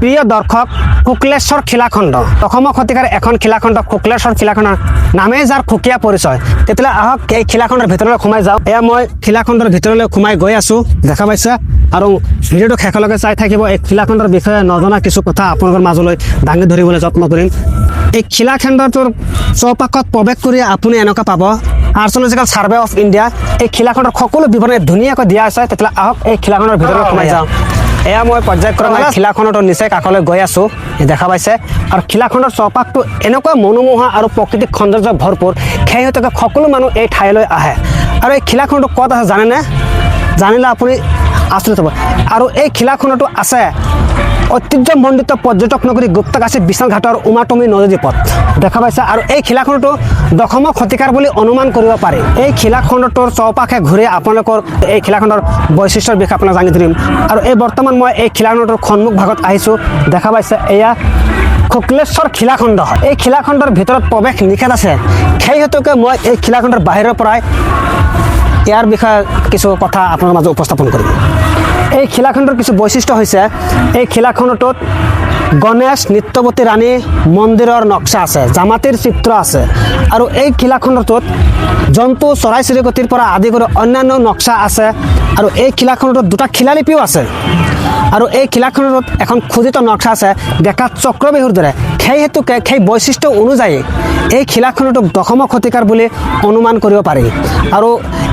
প্ৰিয় দৰ্শক, শুক্লেশ্বৰ শিলাখণ্ড 10ম শতিকাৰ এখন শিলাখণ্ড। শুক্লেশ্বৰ শিলাখণ্ড নামেই যাৰ সুকীয়া পৰিচয়। তেতিয়াহ'লে আহক, এই শিলাখণ্ডৰ ভিতৰলৈ সোমাই যাওঁ। এয়া মই শিলাখণ্ডৰ ভিতৰলৈ সোমাই গৈ আছো, দেখা পাইছে। আৰু ভিডিঅ'টো শেষলৈকে চাই থাকিব। এই শিলাখণ্ডৰ বিষয়ে নজনা কিছু কথা আপোনালোকৰ মাজলৈ দাঙি ধৰিবলৈ যত্ন কৰিম। এই শিলাখণ্ডটোৰ চৌপাশত প্ৰৱেশ কৰি আপুনি এনেকুৱা পাব, আৰ্কিঅলজিকেল ছাৰ্ভে অফ ইণ্ডিয়া। এই শিলাখণ্ডৰ সকলো বিৱৰণী ধুনীয়াকৈ দিয়া আছে। তেতিয়াহ'লে আহক, এই শিলাখণ্ডৰ ভিতৰলৈ সোমাই যাওঁ। এয়া মই পৰ্যায়ক্ৰমে শিলাখণ্ডৰ নিচেই কাষলৈ গৈ আছো, এই দেখা পাইছে। আৰু শিলাখণ্ডৰ চৌপাশটো এনেকুৱা মনোমোহা আৰু প্ৰাকৃতিক সৌন্দৰ্য ভৰপূৰ, সেই হেতুকে সকলো মানুহ এই ঠাইলৈ আহে। আৰু এই শিলাখণ্ডটো ক'ত আছে জানেনে? জানিলে আপুনি আচৰিত হ'ব। আৰু এই শিলাখণ্ডটো আছে ঐতিহ্যমণ্ডিত পৰ্যটক নগৰী গুপ্তকাশী বিশ্বনাথ ঘাটৰ উমাটমী নদীদ্বীপত, দেখা পাইছে। আৰু এই শিলাখণ্ডটো 10ম শতিকাৰ বুলি অনুমান কৰিব পাৰি। এই শিলাখণ্ডটোৰ চৌপাশে ঘূৰি আপোনালোকৰ এই শিলাখণ্ডৰ বৈশিষ্ট্যৰ বিষয়ে আপোনাক জানি ধৰিম। আৰু এই বৰ্তমান মই এই শিলাখণ্ডটোৰ সন্মুখ ভাগত আহিছোঁ, দেখা পাইছে। এয়া শুক্লেশ্বৰ শিলাখণ্ড হয়। এই শিলাখণ্ডৰ ভিতৰত প্ৰৱেশ নিষেধ আছে। সেই হেতুকে মই এই শিলাখণ্ডৰ বাহিৰৰ পৰাই ইয়াৰ বিষয়ে কিছু কথা আপোনাৰ মাজত উপস্থাপন কৰিম। এই শিলাখণ্ডৰ কিছু বৈশিষ্ট্য হৈছে, এই শিলাখণ্ডটোত গণেশ, নিত্যৱতী ৰাণী মন্দিৰৰ নক্সা আছে, জামাতিৰ চিত্ৰ আছে। আৰু এই শিলাখণ্ডটোত জন্তু, চৰাই চিৰিকটিৰ পৰা আদি কৰি অন্যান্য নক্সা আছে। আৰু এই শিলাখণ্ডটোত দুটা শিলালিপিও আছে। আৰু এই শিলাখণ্ডত এখন খোদিত নক্সা আছে, দেখাত চক্ৰবেহুৰ দৰে। সেই হেতুকে সেই বৈশিষ্ট্য অনুযায়ী এই শিলাখণ্ডটোক 10ম শতিকাৰ বুলি অনুমান কৰিব পাৰি। আৰু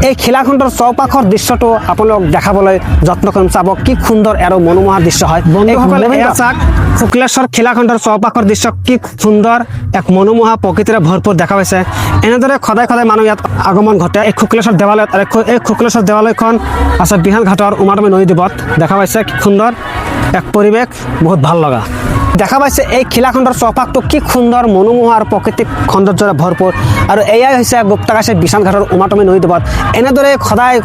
এই শিলাখণ্ডৰ চৌপাশৰ দৃশ্যটো আপোনালোক দেখাবলৈ যত্ন কৰিম। চাব, কি সুন্দৰ আৰু মনোমোহা দৃশ্য হয়। বন্ধুসকল, এয়া চাওক, শুক্লেশ্বৰ শিলাখণ্ডৰ চৌপাশৰ দৃশ্য কি সুন্দৰ, এক মনোমোহা প্ৰকৃতিৰে ভৰপূৰ দেখা পাইছে। এনেদৰে সদায় সদায় মানুহ ইয়াত আগমন ঘটে এই শুক্লেশ্বৰ দেৱালয়ত। আৰু এই শুক্লেশ্বৰ দেৱালয়খন আছে বিহাল ঘাটৰ উমাটমী নদী দ্বীপত। দেখা পাইছে, কি সুন্দৰ এক পৰিৱেশ, বহুত ভাল লগা দেখা পাইছে। এই শিলাখণ্ডৰ চৌপাশটো কি সুন্দৰ, মনোমোহা আৰু প্ৰাকৃতিক সৌন্দৰ্যৰে ভৰপূৰ। আৰু এয়াই হৈছে গুপ্তকাশী বিশ্বনাথ ঘাটৰ উমাটমী নদী দ্বীপত। এনেদৰে সদায়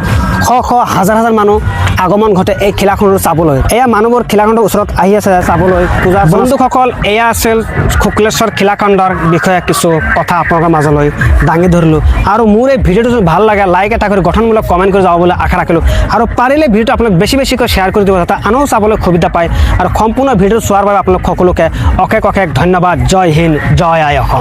শ শ, হাজাৰ হাজাৰ মানুহ আগমন ঘটে এই শিলাখণ্ডটো চাবলৈ। এয়া মানুহবোৰ শিলাখণ্ডৰ ওচৰত আহি আছে চাবলৈ, পূজা। বন্ধুসকল, এয়া আছিল শুক্লেশ্বৰ শিলাখণ্ডৰ বিষয়ে কিছু কথা আপোনালোকৰ মাজলৈ দাঙি ধৰিলোঁ। আৰু মোৰ এই ভিডিঅ'টো যদি ভাল লাগে, লাইক এটা কৰি গঠনমূলক কমেণ্ট কৰি যাব বুলি আশা ৰাখিলোঁ। আৰু পাৰিলে ভিডিঅ'টো আপোনালোক বেছি বেছিকৈ শ্বেয়াৰ কৰি দিব, যাতে আনেও চাবলৈ সুবিধা পায়। আৰু সম্পূৰ্ণ ভিডিঅ'টো চোৱাৰ বাবে আপোনালোক সকলোকে অশেষ অশেষ ধন্যবাদ। জয় হিন্দ, জয় আই অসম।